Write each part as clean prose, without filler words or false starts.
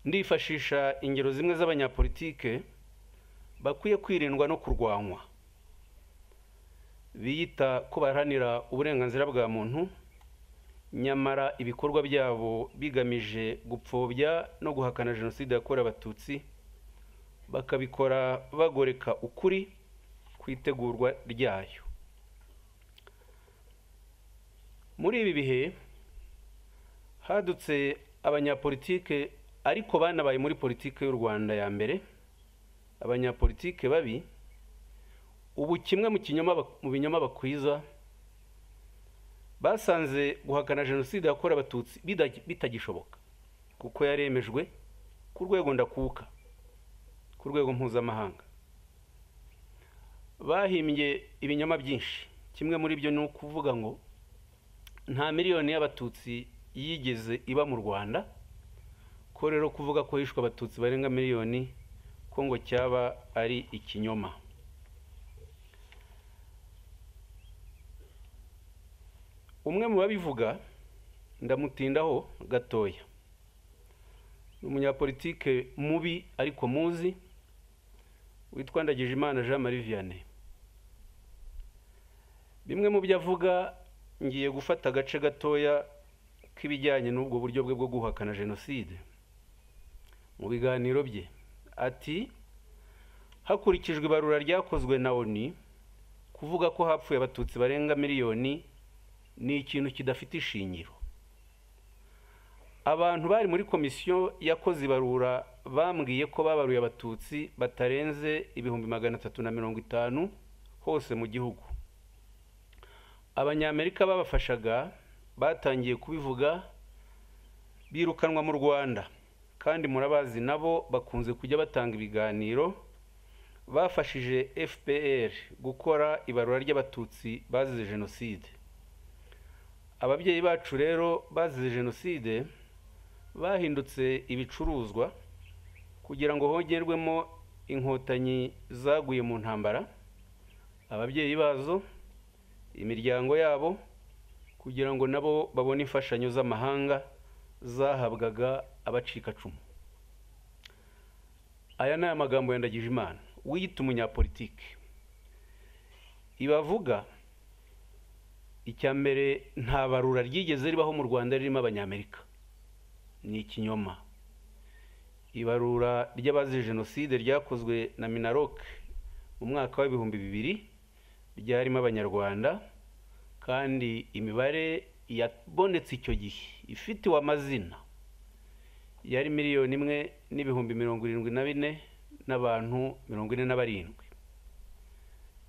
Ndifashisha ingero zimwe z'abanyapolitike bakwiye kwirindwa no kurwanywa, biyita ko baharanira uburenganzira bwa muntu, nyamara ibikorwa byabo bigamije gupfobya no guhakana jenoside yakorewe Abatutsi, bakabikora bagoreka ukuri ku itegurwa ryayo. Muri ibi bihe hadutse abanyapolitike, ariko banabaye muri politike y'u Rwanda ya mbere, abanyapolitike babi. Ubu kimwe mu binyoma bakwiza, basanze guhakana jenoside yakorewe Abatutsi bitagishoboka, kuko yaremejwe ku rwego ndakuka, ku rwego mpuzamahanga. Bahimbye ibinyoma byinshi. Kimwe muri byo ni ukuvuga ngo nta miliyoni y'Abatutsi yigeze iba mu Rwanda, ko rero kuvuga ko hishwe Abatutsi barenga miliyoni ko ngo cyaba ari ikinyoma. Umwe mu babivuga ndamutindaho gatoya, ni umunyapolitike mubi ariko muzi, witwa Ndagijimana Jean Marie Vianney. Bimwe mu byo avuga, ngiye gufata agace gatoya k'ibijyanye n'ubwo buryo bwe bwo guhakana jenoside. Mu biganiro bye ati: hakurikijwe ibarura ryakozwe na ONU, kuvuga ko hapfuye Abatutsi barenga miliyoni ni ikintu kidafite ishingiro. Abantu bari muri komisiyo yakoze ibarura bambwiye ko babaruye Abatutsi batarenze 350,000 hose mu gihugu. Abanyamerika babafashaga batangiye kubivuga birukanwa mu Rwanda, kandi murabazi nabo bakunze kujya batanga ibiganiro. Bafashije FPR gukora ibarura ry'Abatutsi bazize jenoside. Ababyeyi bacu rero bazize jenoside bahindutse ibicuruzwa kugira ngo hongerwemo inkotanyi zaguye mu ntambara, ababyeyi bazo, imiryango yabo, kugira ngo nabo babone imfashanyo z'amahanga zahabwaga abacikacumu. Aya ni amagambo ya Ndagijimana wiyita umunyapolitike. Ibavuga icya mbere, nta barura ryigeze ribaho mu Rwanda ririmo Abanyamerika, ni ikinyoma. Ibarura ry'abazize jenoside ryakozwe na MINALOC mu mwaka wa 2000 ryarimo Abanyarwanda, kandi imibare yabonetse icyo gihe ifitiwe amazina yari 1,074,047 n'abantu 47.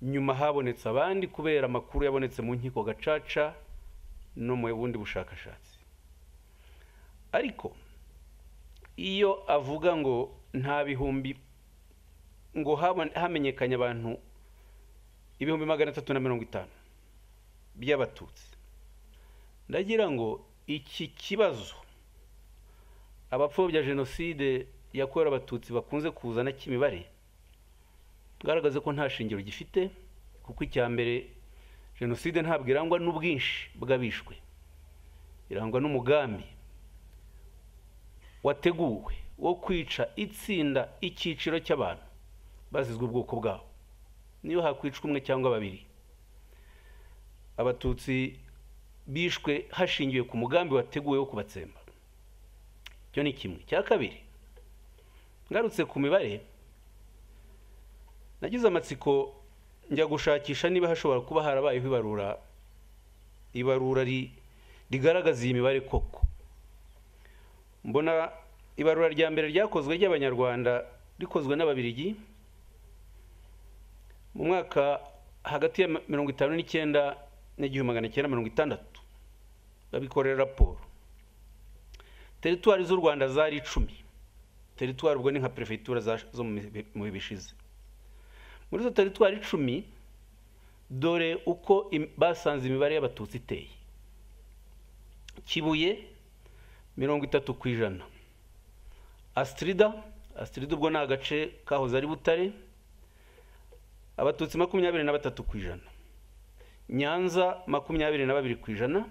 Nyuma habonetse abandi kubera amakuru yabonetse mu nkiko gacaca no mu bundi bushakashatsi. Ariko iyo avuga ngo nta bihumbi, ngo hamenyekanye abantu 350,000 by'Abatutsi, ndagira ngo iki kibazo abapfobya jenoside yakorewe Abatutsi bakunze kuzana cy'imibare, garagaze ko nta shingiro gifite, kuko icya mbere, jenoside ntabwo irangwa n'ubwinshi bw'abishwe, irangwa n'umugambi wateguwe wo kwica itsinda, icyiciro cy'abantu bazizwe ubwoko bwabo, niyo hakwicwa umwe cyangwa babiri. Abatutsi bishwe hashingiwe ku mugambi wateguwe wo kubatsemba. Icyo ni kimwe. Cya kabiri, ngarutse ku mibare, nagize amatsiko njya gushakisha niba hashobora kuba harabayeho ibarura rigaragaza iyi mibare koko. Mbona ibarura rya mbere ryakozwe ry'Abanyarwanda rikozwe n'Ababirigi mu mwaka hagati ya 59 n'1960, babikorera raporo. Teritwari z'u Rwanda zari 10. Teritwari ubwo ni nka perefegitura zo mu bihe bishize. Muri izo teritwari 10, dore uko basanze imibare y'Abatutsi iteye: Kibuye 30%, Astrida, Astrida ubwo ni agace kahoze ari Butare, Abatutsi 23%, Nyanza 22%,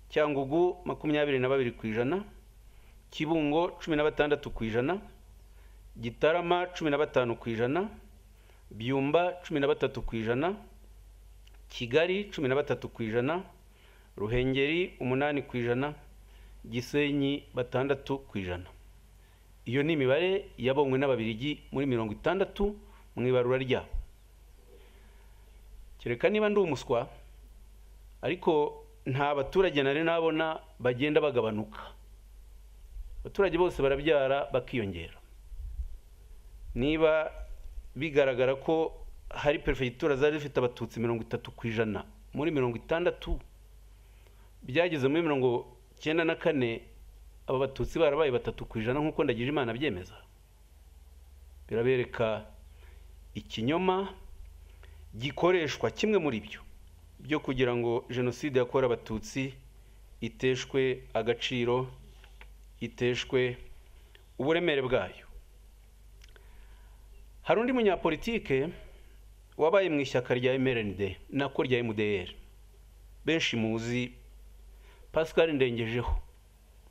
Cyangugu 22%, Kibungo 16%, Gitarama 15%, Byumba 13%, Kigali 13%, Ruhengeri 8%, Gisenyi 6%. Iyo ni imibare yabonywe n'Ababirigi muri 60 mu ibarura ryabo. Kereka niba ndi umuswa, ariko nta baturage nari nabona bagenda bagabanuka. Abaturage bose barabyara bakiyongera. Niba bigaragara ko hari perefegitura zari zifite Abatutsi 30% muri 60, byageze muri 94 aba Batutsi barabaye 3% nk'uko Ndagijimana abyemeza. Birabereka ikinyoma gikoreshwa kimwe muri byo byo kugira ngo jenoside yakorewe Abatutsi iteshwe agaciro, iteshwe uburemere bwayo. Hari undi munyapolitike wabaye mu ishyaka rya MRND nako rya MDR, benshi muzi, Pascal Ndengejeho,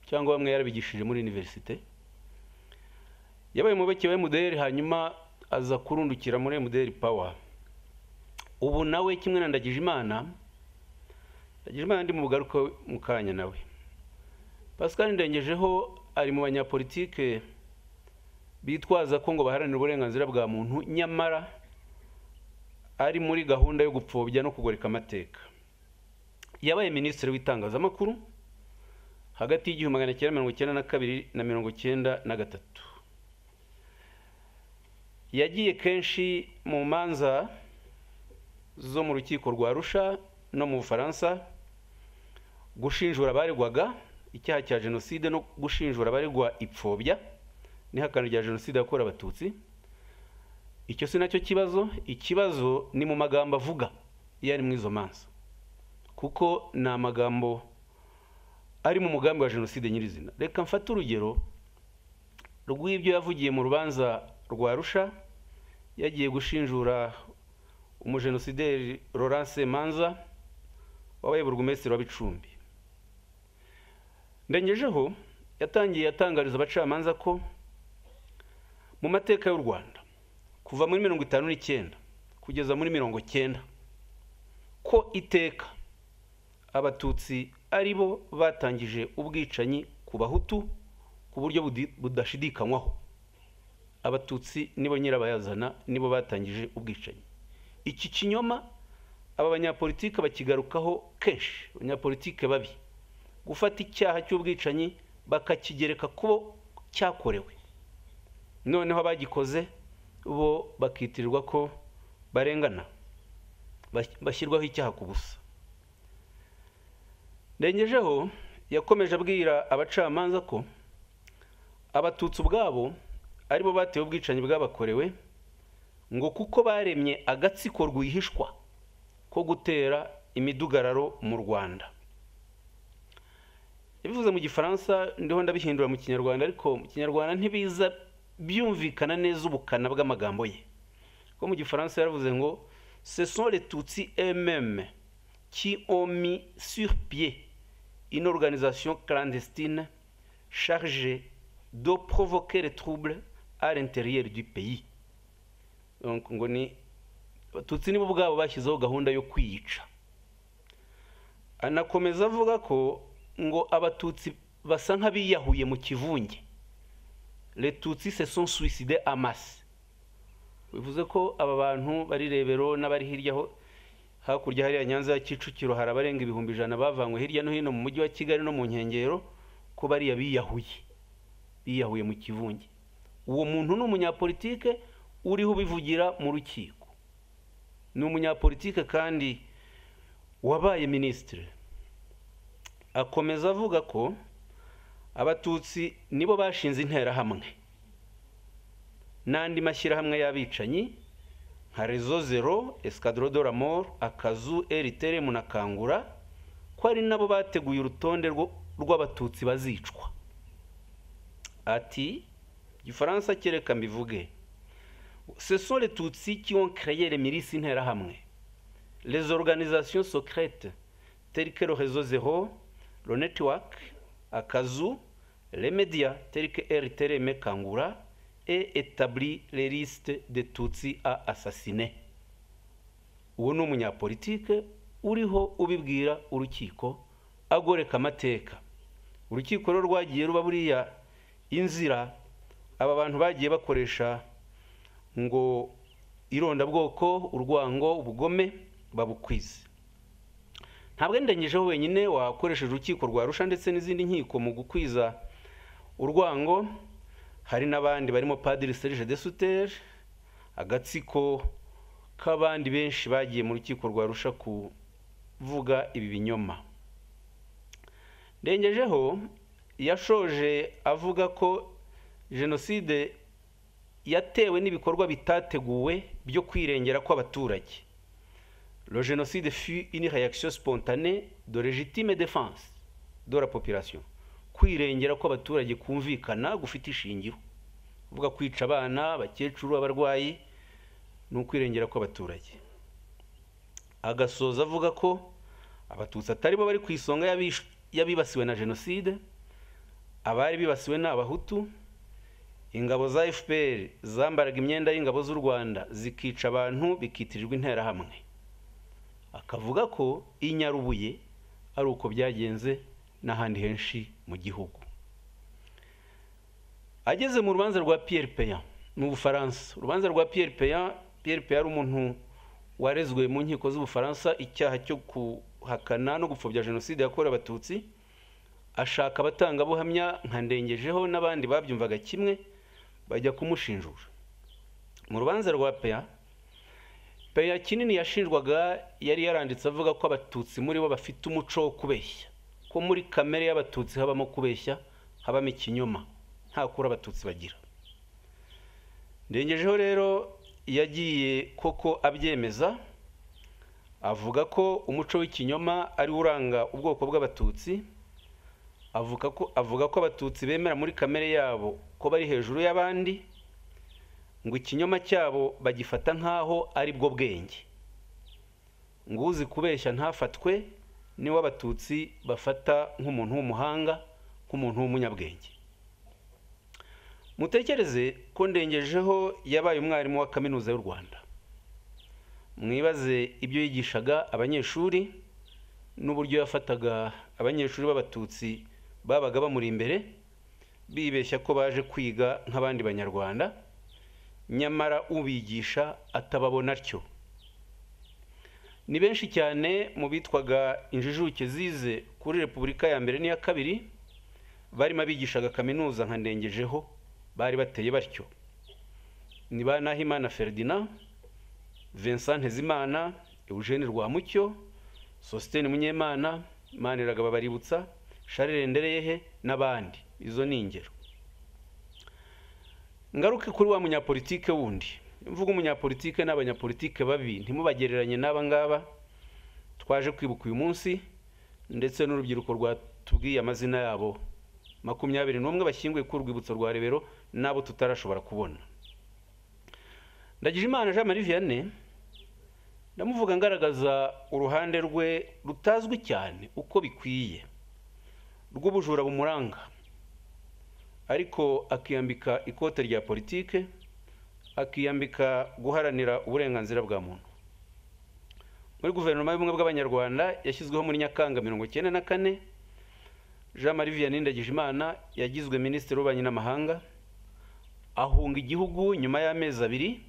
cyangwa bamwe yarabigishije muri universite. Yabaye umubeke wa MDR hanyuma aza kurundukira muri MDR Power. Ubu nawe kimwe na Ndagijimana, Ndagijimana ndi mu bugaruka mu kanya nawe. Pascal Ndengejeho ari mu banyapolitike bitwaza ko ngo baharanira uburenganzira bwa muntu, nyamara ari muri gahunda yo gupfobya no kugoreka amateka. Yabaye minisitiri w'itangazamakuru hagati y'1992 na 1993. Yagiye kenshi mu manza zo mu rukiko rwa Arusha no mu Bufaransa gushinjura abaregwaga icyaha cya jenoside no gushinjura abaregwa ipfobya n'ihakana rya jenoside yakorewe Abatutsi. Icyo si nacyo kibazo, ikibazo ni mu magambo avuga iyo ari mu izo manza, kuko ni amagambo ari mu mugambi wa jenoside nyirizina. Reka mfate urugero rw'ibyo yavugiye mu rubanza rwa Arusha yagiye gushinjura umujenosideri Laurent Manza wabaye burugumesitiri wa Bicumbi. Ndengejeho yatangiye atangariza abacamanza ko mu mateka y'u Rwanda kuva muri 59 kugeza muri 90 ko iteka Abatutsi ari bo batangije ubwicanyi ku Bahutu ku buryo budashidikanywaho. Abatutsi nibo nyirabayazana, nibo batangije ubwicanyi. Iki kinyoma aba banyapolitike bakigarukaho kenshi, abanyapolitike babi, gufata icyaha cy'ubwicanyi bakakigereka kubo cyakorewe, noneho abagikoze bo bakitirirwa ko barengana, bashyirwaho icyaha ku busa. Ndengejeho yakomeje abwira abacamanza ko Abatutsi ubwabo aribo batewe ubwicanyi bwabakorewe, ngo kuko baremye agatsiko rwihishwa ko gutera imidugararo mu Rwanda. Yabivuze mu Gifaransa, ndiho ndabihindura mu Kinyarwanda, ariko mu Kinyarwanda ntibiza byumvikana neza ubukana bw'amagambo ye. Ko mu Gifaransa yaravuze ngo ce sont les Tutsis eux-mêmes qui ont mis sur pied une organisation clandestine chargée de provoquer les troubles à l'intérieur du pays. Donc ngo ni Abatutsi nibo ubwabo bashyizeho gahunda yo kwiyica. Anakomeza avuga ko ngo Abatutsi basa nk'abiyahuye mu kivunge. Les Tutsis se sont suicidés en masse. Bivuze ko aba bantu bari Rebero n'abari hirya ho hakurya hariya Nyanza ya Kicukiro hari abarenga 100,000 bavanywe hirya no hino mu mujyi wa Kigali no mu nkengero, ko bariya biyahuye mu kivunge. Uwo muntu ni umunyapolitike uriho ubivugira mu rukiko, ni umunyapolitike kandi wabaye minisitiri. Akomeza avuga ko Abatutsi nibo bashinze interahamwe n'andi mashyirahamwe y'abicanyi nka Réseau Zéro, Escadron de la Mort, Akazu, RTRM na Kangura, ko ari nabo bateguye urutonde rw'Abatutsi bazicwa. Ati Gifaransa kereka mbivuge, ce sont les Tutsis qui ont créé les milices interahamwe, les organisations secrètes telles que le Réseau Zéro, le Network, Akazu, Les médias tels que RTLM Kangura aient établi les listes de Tutsi à assassiner. Uwo ni umunyapolitike uriho ubibwira urukiko, agoreka amateka. Urukiko rero rwagiye ruba buriya inzira aba bantu bagiye bakoresha ngo irondabwoko, urwango, ubugome babukwize. Ntabwo Ndengejeho wenyine wakoresheje urukiko rwa Arusha ndetse n'izindi nkiko mu gukwiza urwango, hari n'abandi barimo Padiri Serge Desoutter, agatsiko k'abandi benshi bagiye mu rukiko rwa Arusha kuvuga ibi binyoma. Ndengejeho yashoje avuga ko jenoside yatewe n'ibikorwa bitateguwe byo kwirengera kw'abaturage. Le génocide fut une réaction spontanée de légitime défense de la population. Kwirengera kw'abaturage kumvikana gufite ishingiro. Kuvuga kwica abana, abakecuru, abarwayi ni ukwirengera kw'abaturage. Agasoza avuga ko Abatutsi atari bo bari ku isonga y'abibasiwe na jenoside, abari bibasiwe ni Abahutu. Ingabo za FPR zambaraga imyenda y'ingabo z'u Rwanda zikica abantu bikitirirwa Interahamwe. Akavuga ko i Nyarubuye ari uko byagenze n'ahandi henshi mu gihugu. Ageze mu rubanza rwa Pierre Péan mu Bufaransa, urubanza rwa Pierre Péan, Pierre Péan ari umuntu warezwe mu nkiko z'Ubufaransa icyaha cyo guhakana no gupfobya jenoside yakorewe Abatutsi, ashaka abatangabuhamya nka Ndengejeho n'abandi babyumvaga kimwe, bajya kumushinjura. Mu rubanza rwa Péan, Péan kinini yashinjwaga yari yaranditse avuga ko Abatutsi muri bo bafite umuco wo kubeshya, ko muri kamere y'Abatutsi habamo kubeshya, habamo ikinyoma, nta kuri Abatutsi bagira. Ndengejeho rero yagiye koko abyemeza, avuga ko umuco w'ikinyoma ari uranga ubwoko bw'Abatutsi, avuga ko Abatutsi bemera muri kamere yabo ko bari hejuru y'abandi, ngo ikinyoma cyabo bagifata nk'aho ari bwo bwenge, ngo uzi kubeshya ntafatwe niwe Abatutsi bafata nk'umuntu w'umuhanga, nk'umuntu w'umunyabwenge. Mutekereze ko Ndengejeho yabaye umwarimu wa Kaminuza y'u Rwanda. Mwibaze ibyo yigishaga abanyeshuri n'uburyo yafataga abanyeshuri b'Abatutsi babaga bamuri imbere, bibeshya ko baje kwiga nk'abandi Banyarwanda, nyamara ubigisha atababona atyo. Ni benshi cyane mu bitwaga injijuke zize kuri Repubulika ya mbere n'iya kabiri, barimo abigishaga kaminuza nka Ndengejeho, bari bateye batyo. Ni ba Nahimana Ferdinand, Vincent Ntezimana, Eugene Rwamucyo, Sosthène Munyemana, Maniragaba Baributsa, Charles Ndereyehe n'abandi. Izo ni ingero. Ngaruke kuri wa munyapolitike wundi. Mvuga umunyapolitike n'abanyapolitike babi, ntimubagereranye n'aba ngaba twaje kwibuka uyu munsi, ndetse n'urubyiruko rwatubwiye amazina yabo 21 bashyinguye ku rwibutso rwa Rebero n'abo tutarashobora kubona. Ndagijimana Jean Marie Vianney ndamuvuga ngaragaza uruhande rwe rutazwi cyane uko bikwiye rw'ubujura bumuranga, ariko akiyambika ikote rya politike, akiyambika guharanira uburenganzira bwa muntu. Muri guverinoma y'ubumwe bw'Abanyarwanda yashyizweho muri Nyakanga 94, Jean Marie Vianney Ndagijimana yagizwe minisitiri w'ububanyi n'amahanga, ahunga igihugu nyuma y'amezi 2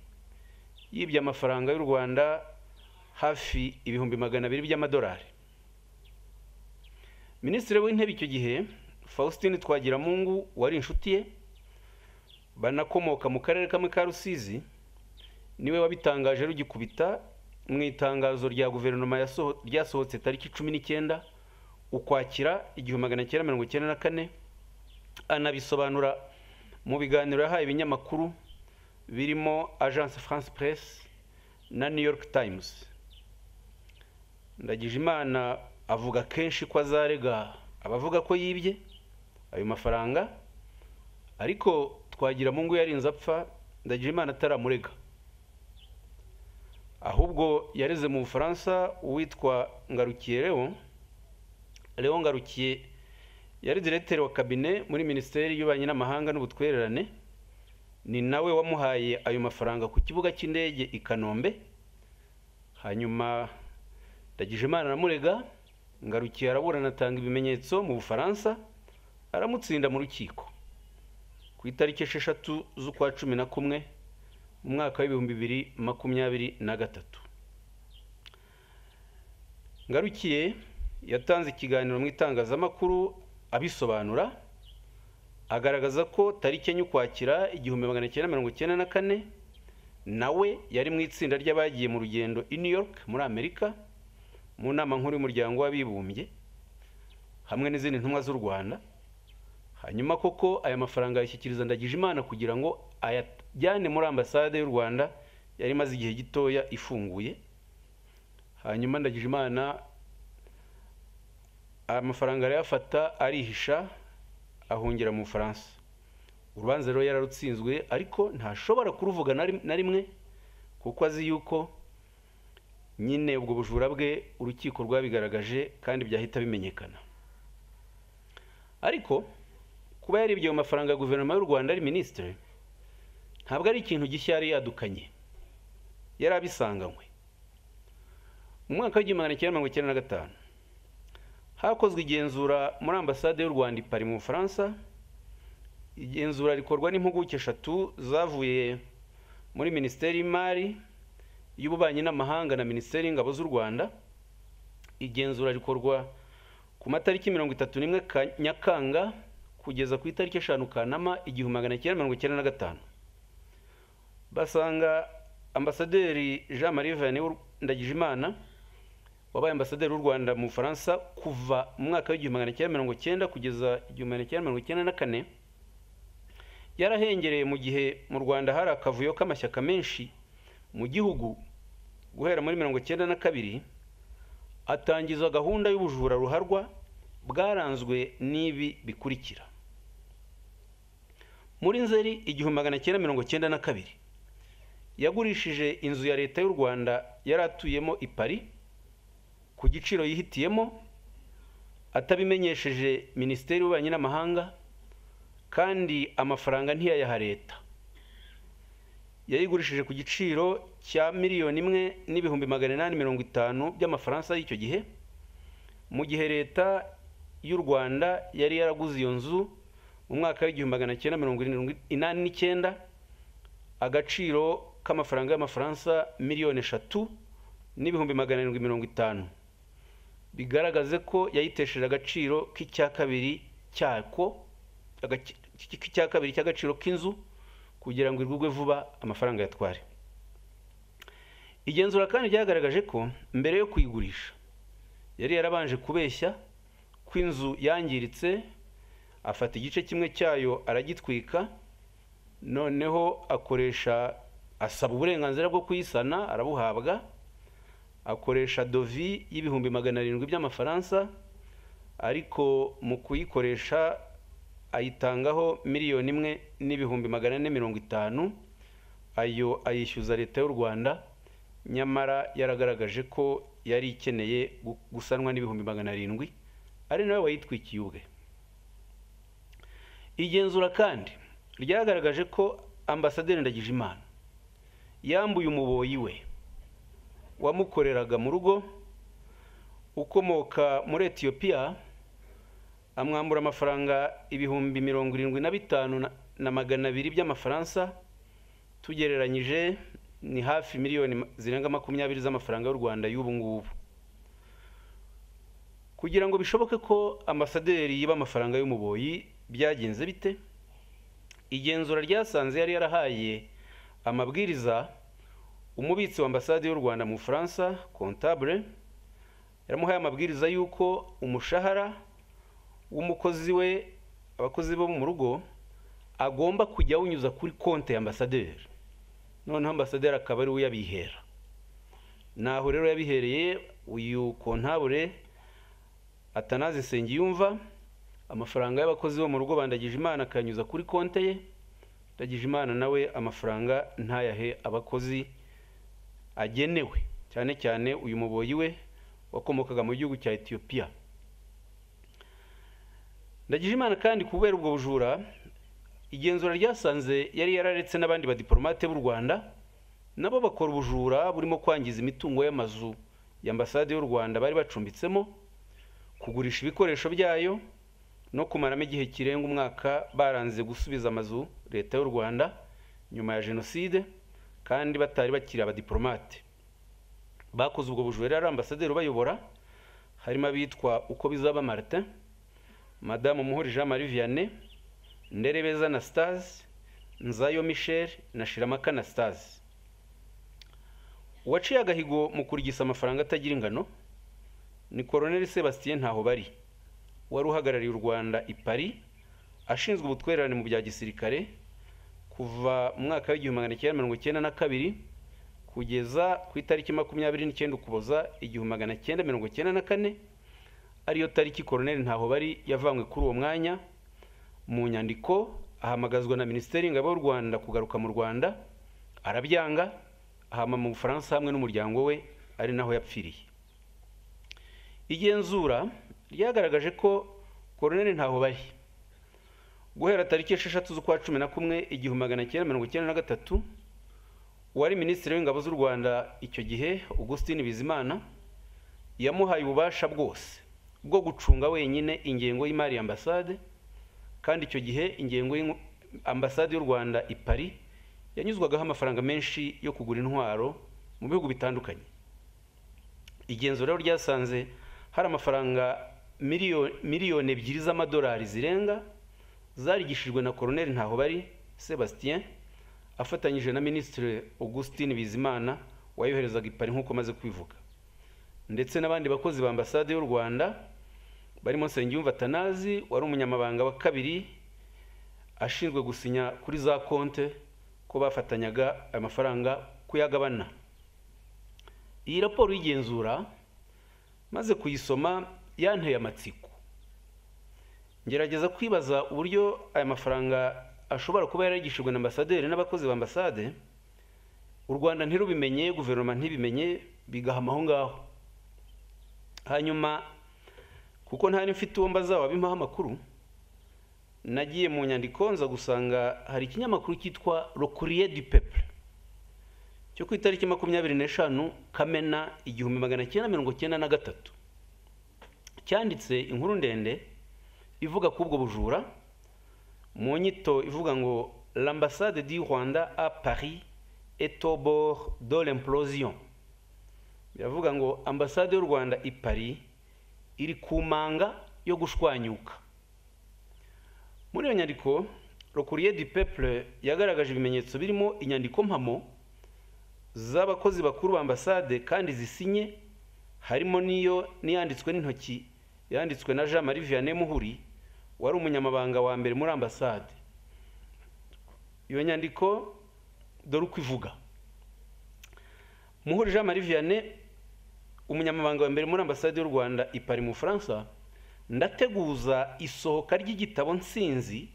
yibye amafaranga y'u Rwanda hafi 200,000 by'amadolari. Minisitiri w'intebe icyo gihe Faustin Twagiramungu wari inshuti ye, banakomoka mu karere kamwe ka Rusizi, niwe wabitangaje rugikubita mu itangazo rya guverinoma ryasohotse tariki 19 Ukwakira 1994, anabisobanura mu biganiro yahaye ibinyamakuru birimo Agence France Presse na New York Times. Ndagijimana avuga kenshi ko azarega abavuga ko yibye ayo mafaranga, ariko Twagiramungu yarinze apfa Ndagijimana ataramurega. Ahubwo yareze mu Bufaransa uwitwa Ngarukiye Leon. Leon Ngarukiye Yari diregiteri wa kabine muri Minisiteri y'Ububanyi n'Amahanga n'Ubutwererane. Ni nawe wamuhaye ayo mafaranga ku kibuga cy'indege i Kanombe. Hanyuma Ndagijimana aramurega, Ngarukiye araburana, atanga ibimenyetso mu Bufaransa, aramutsinda mu rukiko ku itariki 6 z'ukwa 11 mu mwaka wa 2023. Ngarukiye yatanze ikiganiro mu itangazamakuru abisobanura, agaragaza ko tariki 4 Ukwakira 1994 nawe yari mu itsinda ry'abagiye mu rugendo i New York muri Amerika mu nama nkuru y'Umuryango w'Abibumbye hamwe n'izindi ntumwa z'u Rwanda. Hanyuma koko aya mafaranga yashyikiriza Ndagijimana kugira ngo ayajyane muri ambasade y'u Rwanda yari imaze igihe gitoya ifunguye. Hanyuma Ndagijimana amafaranga arayafata, arihisha, ahungira mu Bufaransa. Urubanza rero yararutsinzwe, ariko ntashobora kuruvuga na rimwe kuko azi yuko nyine ubwo bujura bwe urukiko rwabigaragaje kandi byahita bimenyekana. Ariko kuba yaribye ayo mafaranga ya guverinoma y'u Rwanda ari minisitiri ntabwo ari ikintu gishya yari yadukanye, yari abisanganywe. Mu mwaka wa 1995 hakozwe igenzura muri ambasade y'u Rwanda i Paris mu Bufaransa. Igenzura rikorwa n'impuguke eshatu zavuye muri Minisiteri y'Imari, y'Ububanyi n'Amahanga na Minisiteri y'Ingabo z'u Rwanda. Igenzura rikorwa ku matariki 31 Nyakanga kugeza ku itariki 5 Kanama 1995. Basanga Ambasaderi Jean Marie Vianney Ndagijimana, wabaye ambasaderi w'u Rwanda mu Bufaransa kuva mu mwaka wa 1990 kugeza 1994, yarahengereye mu gihe mu Rwanda hari akavuyo k'amashyaka menshi mu gihugu guhera muri 92, atangiza gahunda y'ubujura ruharwa bwaranzwe n'ibi bikurikira: muri Nzeri 1992 yagurishije inzu ya Leta y'u Rwanda yari atuyemo i Paris ku giciro yihitiyemo, atabimenyesheje Minisiteri y'Ububanyi n'Amahanga, kandi amafaranga ntiyayaha Leta. Yayigurishije ku giciro cya 1,850,000 by'amafaransa y'icyo gihe, mu gihe Leta y'u Rwanda yari yaraguze iyo nzu mu mwaka wa 1989 agaciro k'amafaranga y'amafaransa 3,750,000, bigaragaze ko yayitesheje agaciro k'icya kabiri cyako, k'icya kabiri cy'agaciro k'inzu, kugira ngo igurwe vuba amafaranga yatware. Igenzura kandi ryagaragaje ko mbere yo kuyigurisha yari yarabanje kubeshya ko inzu yangiritse, afata igice kimwe cyayo aragitwika, noneho akoresha, asaba uburenganzira bwo kuyisana, arabuhabwa, akoresha devis y'700,000 by'amafaransa, ariko mu kuyikoresha ayitangaho 1,450,000, ayo ayishyuza Leta y'u Rwanda, nyamara yaragaragaje ko yari ikeneye gusanwa n'700,000, ari nawe wayitwikiye ubwe. Igenzura kandi ryagaragaje ko Ambasaderi Ndagijimana yambuye umuboyi we wamukoreraga mu rugo ukomoka muri Etiyopiya, amwambura amafaranga 75,200 by'amafaransa, tugereranyije ni hafi miliyoni zirenga 20 z'amafaranga y'u Rwanda y'ubu ngubu. Kugira ngo bishoboke ko ambasaderi yiba amafaranga y'umuboyi byagenze bite? Igenzura ryasanze yari yarahaye amabwiriza umubitsi wa ambasade y'u Rwanda mu Bufaransa, comptable, yaramuhaye amabwiriza y'uko umushahara w'umukozi we, abakozi bo mu rugo, agomba kujya awunyuza kuri konti ya ambasaderi, noneho ambasaderi akaba ari we uyabihera. Naho rero yabihereye uyu comptable Atanazi Nsengiyumva amafaranga y'abakozi bo mu rugo ba Ndagijimana akayanyuza kuri konti ye, Ndagijimana nawe amafaranga ntayahe abakozi agenewe, cyane cyane uyu muboyi we wakomokaga mu gihugu cya Etiyopiya. Ndagijimana kandi kubera ubwo bujura, igenzura ryasanze yari yararetse n'abandi badiplomate b'u Rwanda nabo bakora ubujura burimo kwangiza imitungo y'amazu ya ambasade y'u Rwanda bari bacumbitsemo, kugurisha ibikoresho byayo no kumaramo igihe kirenga umwaka baranze gusubiza amazu leta y'u Rwanda nyuma ya jenoside kandi batari bakiri abadiplomate. Bakoze ubwo bujura ari ambasaderi ubayobora, harimo abitwa uko bizaba Martin, Madamu Muhuri Jean Marie Vianney, Nderebeza Anastase, Nzayo Michel na Shiramaka Anastase. Uwaciye agahigo mu kurigisa amafaranga atagira ingano ni Colonel Sebastien Ntahobari, wari uhagarariye u Rwanda i Paris ashinzwe ubutwererane mu bya gisirikare kuva mu mwaka w'1992 kugeza ku itariki 29 Ukuboza 1994, ariyo tariki Colonel Ntahobari yavanywe kuri uwo mwanya mu nyandiko ahamagazwa na Minisiteri y'Ingabo y'u Rwanda kugaruka mu Rwanda, arabyanga, ahama mu Bufaransa hamwe n'umuryango we, ari naho yapfiriye. Igenzura ryagaragaje ko Colonel Ntahobari guhera tariki 6 z'ukwa 11 1993, wari Minisitiri w'Ingabo z'u Rwanda icyo gihe Augustin Bizimana yamuhaye ububasha bwose bwo gucunga wenyine ingengo y'imari ya ambasade, kandi icyo gihe ingengo ambasade y'u Rwanda i Paris yanyuzwagaho amafaranga menshi yo kugura intwaro mu bihugu bitandukanye. Igenzura ryasanze hari amafaranga miliyoni 2 z'amadolari zirenga zarigishijwe na Colonel Ntahobari Sebastien afatanyije na Minisitiri Augustin Bizimana wayoherezaga i Paris nk'uko maze kwivuga, ndetse n'abandi bakozi ba ambasade y'u Rwanda barimo Nsengiyumva Atanazi wari umunyamabanga wa kabiri ashinzwe gusinya kuri za konte ko bafatanyaga amafaranga kuyagabana. Iyi raporo y'igenzura maze kuyisoma yanteye amatsiko, ngerageza kwibaza uburyo aya mafaranga ashobora kuba yarigishijwe na ambasaderi n'abakozi ba ambasade, u Rwanda ntirubimenye, guverinoma ntibimenye, bigahama aho ngaho. Hanyuma kuko ntari mfite uwo mbaza wabimpaho amakuru, nagiye mu nyandiko nza gusanga hari ikinyamakuru cyitwa Le Courrier du Peuple cyo ku itariki 25 Kamena 1993 cyanditse inkuru ndende ivuga ku ubwo bujura mu nyito ivuga ngo l'ambassade du Rwanda à Paris est au bord de l'implosion. Biravuga ngo ambasade y'u Rwanda i Paris iri ku manga yo gushwanyuka. Muri iyo nyandiko Le Courrier du Peuple yagaragaje ibimenyetso birimo inyandiko mpamo z'abakozi bakuru ba ambasade kandi zisinye, harimo n'iyo niyanditswe n'intoki yanditswe na Jean Marie Vianney Muhuri wari umunyamabanga wa mbere muri ambasade. Iyo nyandiko dore uko ivuga. Muhuri Jean Marie Vianney, umunyamabanga wa mbere muri ambasade y'u Rwanda i Paris mu Bufaransa, ndateguza isohoka ry'igitabo nsinzi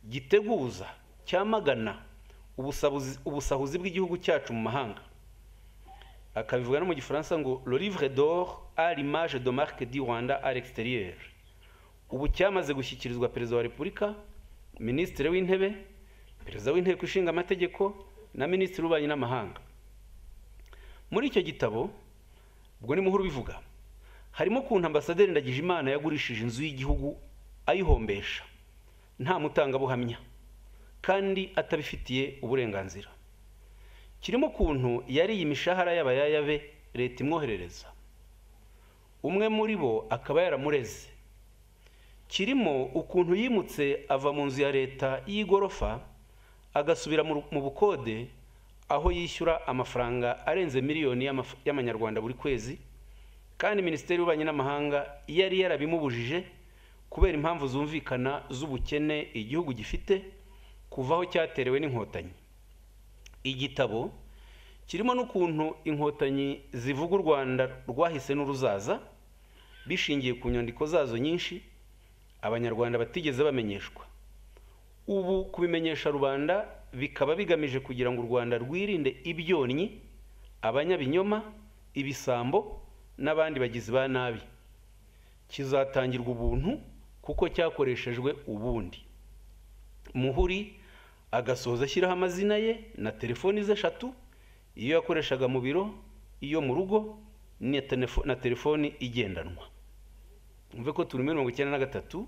giteguza cyamagana ubusahuzi bw'igihugu cyacu mu mahanga. Akabivuga no mu gifaransa ngo le livre d'or à l'image de marque du Rwanda à l'extérieur. Ubu cyamaze gushyikirizwa Perezida wa Repubulika, Minisitiri w'Intebe, Perezida w'Inteko Ishinga Amategeko na Minisitiri w'Ububanyi n'Amahanga. Muri icyo gitabo ubwo ni Muhuru bivuga, harimo ukuntu ambasaderi Ndagijimana yagurishije inzu y'igihugu ayihombesha nta mutangabuhamya kandi atabifitiye uburenganzira. Kirimo ukuntu yariye imishahara y'abayaya be leta imwoherereza, umwe muri bo akaba yaramureze. Kirimo ukuntu yimutse ava mu nzu ya leta y'igorofa agasubira mu bukode aho yishyura amafaranga arenze miliyoni y'amanyarwanda buri kwezi, kandi Minisiteri y'Ububanyi n'Amahanga yari yarabimubujije kubera impamvu zumvikana z'ubukene igihugu gifite kuva aho cyaterewe n'inkotanyi. Igitabo kirimo n'ukuntu inkotanyi zivuga u Rwanda rwahise n'uruzaza bishingiye ku nyandiko zazo nyinshi abanyarwanda batigeze bamenyeshwa. Ubu kubimenyesha rubanda bikaba bigamije kugira ngo u Rwanda rwirinde ibyonnyi, abanyabinyoma, ibisambo n'abandi bagizi ba nabi. Kizatangirwa ubuntu kuko cyakoreshejwe ubundi. Muhuri agasoza ashyiraho amazina ye na telefoni ze 3, iyo yakoreshaga mu biro, iyo mu rugo na telefoni igendanwa. Umve ko turi muri 1993,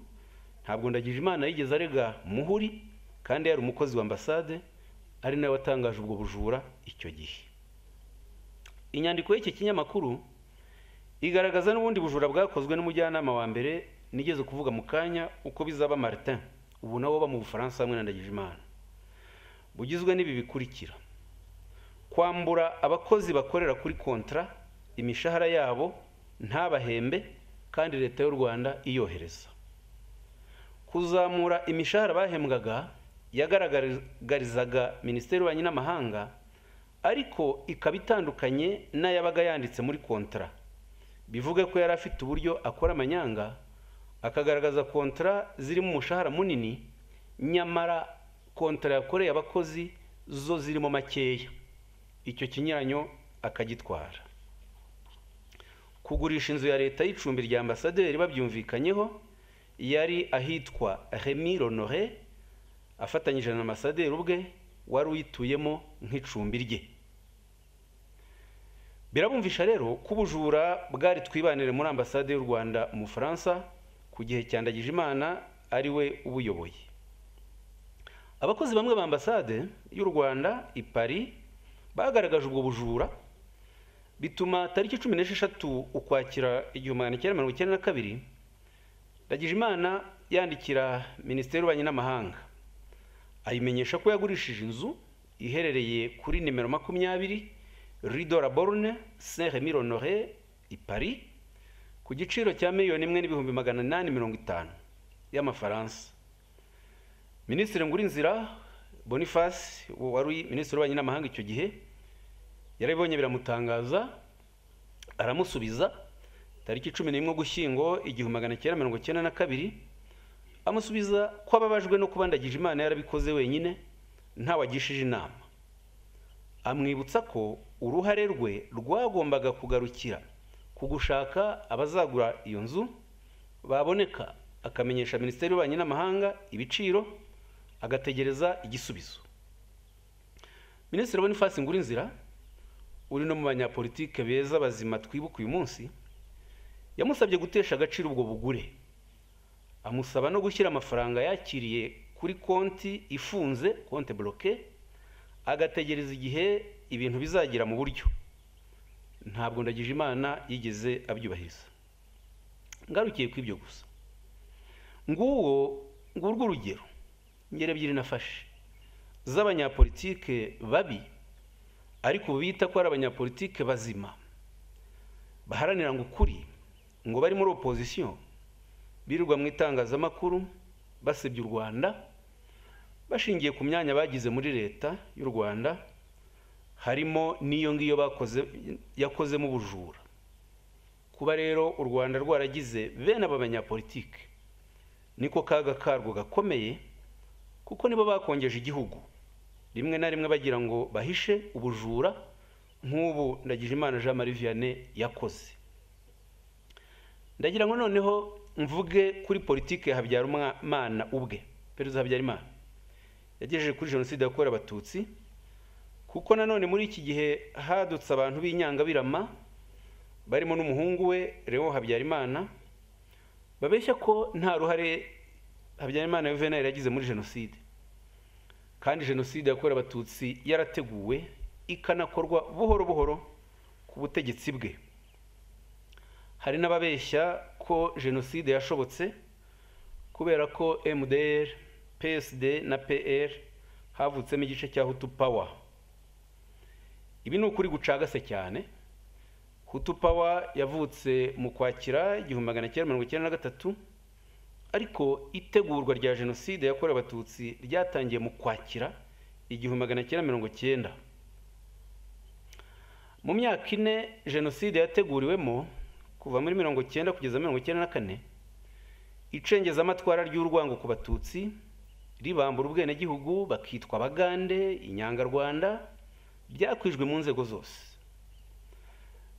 ntabwo Ndagijimana yigeze arega Muhuri kandi yari umukozi wa ambasade, ari nawe watangaje ubwo bujura icyo gihe. Inyandiko y'iki kinyamakuru igaragaza n'ubundi bujura bwakozwe n'umujyanama wa mbere nigeze kuvuga mu kanya, uko bizaba Martin, ubu nabo mu Bufaransa hamwe na Ndagijimana, bugizwe n'ibi bikurikira: kwambura abakozi bakorera kuri kontra imishahara yabo ntabahembe kandi leta y'u Rwanda iyohereza, kuzamura imishahara bahembwaga yagaragarizaga Minisiteri y'Ububanyi n'Amahanga ariko ikaba itandukanye n'ayabaga yanditse muri kontra, bivuga ko yari afite uburyo akora amanyanga akagaragaza kontra zirimo umushahara munini nyamara kontra yakoreye abakozi zo zirimo makeya, icyo kinyuranyo akagitwara. Kugurisha inzu ya leta y'icumbi rya ambasaderi babyumvikanyeho, yari ahitwa Remy Honore afatanyije na ambasaderi ubwe wari uyituyemo nk'icumbi rye. Birabumvisha rero ko ubujura bwari twibanire muri ambasade y'u Rwanda mu Bufaransa ku gihe cya Ndagijimana ari we ubuyoboye. Abakozi bamwe ba ambasade y'u Rwanda i Paris bagaragaje ubwo bujura, bituma tariki 16 Ukwakira 1992 Ndagijimana yandikira Minisiteri y'Ububanyi n'Amahanga ayimenyesha ko yagurishije inzu iherereye kuri nimero 20 Rue de la Borne Saint-Rémy Honore i Paris ku giciro cya 1,850,000 y'amafaransa. Minisitiri Ngurinzira Boniface wari Minisitiri w'Ububanyi n'Amahanga icyo gihe yarabibonye biramutangaza, aramusubiza tariki 11 Ugushyingo 1992, amusubiza ko ababajwe no kuba Ndagijimana yarabikoze wenyine ntawagishije inama, amwibutsa ko uruhare rwe rwagombaga kugarukira ku gushaka abazagura iyo nzu, baboneka akamenyesha Minisiteri y'Ububanyi n'Amahanga ibiciro, agategereza igisubizo. Minisitiri Boniface Ngurinzira uri no mu banyapolitike beza bazima twibuka uyu munsi, yamusabye gutesha agaciro ubwo bugure, amusaba no gushyira amafaranga yakiriye kuri konti ifunze, konti bloquée, agategereza igihe ibintu bizagira mu buryo. Ntabwo Ndagijimana yigeze abyubahiriza. Ngarukiye ku ibyo gusa, ngurwo urugero ingero ebyiri nafashe z'abanyapolitike babi ariko bita ko ari abanyapolitike bazima baharanira ngo ukuri, ngo bari muri opposition, birirwa mu itangazamakuru basebya u Rwanda bashingiye ku myanya bagize muri leta y'u Rwanda, harimo n'iyo ngiyo bakoze yakozemo ubujura. Kuba rero u Rwanda rwaragize bene aba banyapolitike niko kaga karwo gakomeye, kuko nibo bakongeje igihugu rimwe na rimwe bagira ngo bahishe ubujura nk'ubu Ndagijimana Jean Marie Vianney yakoze. Ndagira ngo noneho mvuge kuri politike ya Habyarimana ubwe. Perezida Habyarimana yagejeje kuri jenoside yakorewe Abatutsi, kuko nanone muri iki gihe hadutse abantu b'inyangabirama barimo n'umuhungu we Léon Habyarimana babeshya ko nta ruhare Habyarimana Juvenal yagize muri jenoside, kandi jenoside yakorewe Abatutsi yarateguwe ikanakorwa buhoro buhoro ku butegetsi bwe. Hari n'ababeshya ko jenoside yashobotse kubera ko MDR, PSD na PR havutsemo igice cya Hutu Power. Ibi ni ukuri gucagase cyane. Hutu Power yavutse mu Kwakira 1993, ariko itegurwa rya jenoside yakorewe Abatutsi ryatangiye mu Kwakira 1990. Mu myaka ine jenoside yateguriwemo, kuva muri 90 kugeza 94, icengezamatwara ry'urwango ku Batutsi ribambura ubwenegihugu bakitwa Abagande, Inyangarwanda, byakwijwe mu nzego zose.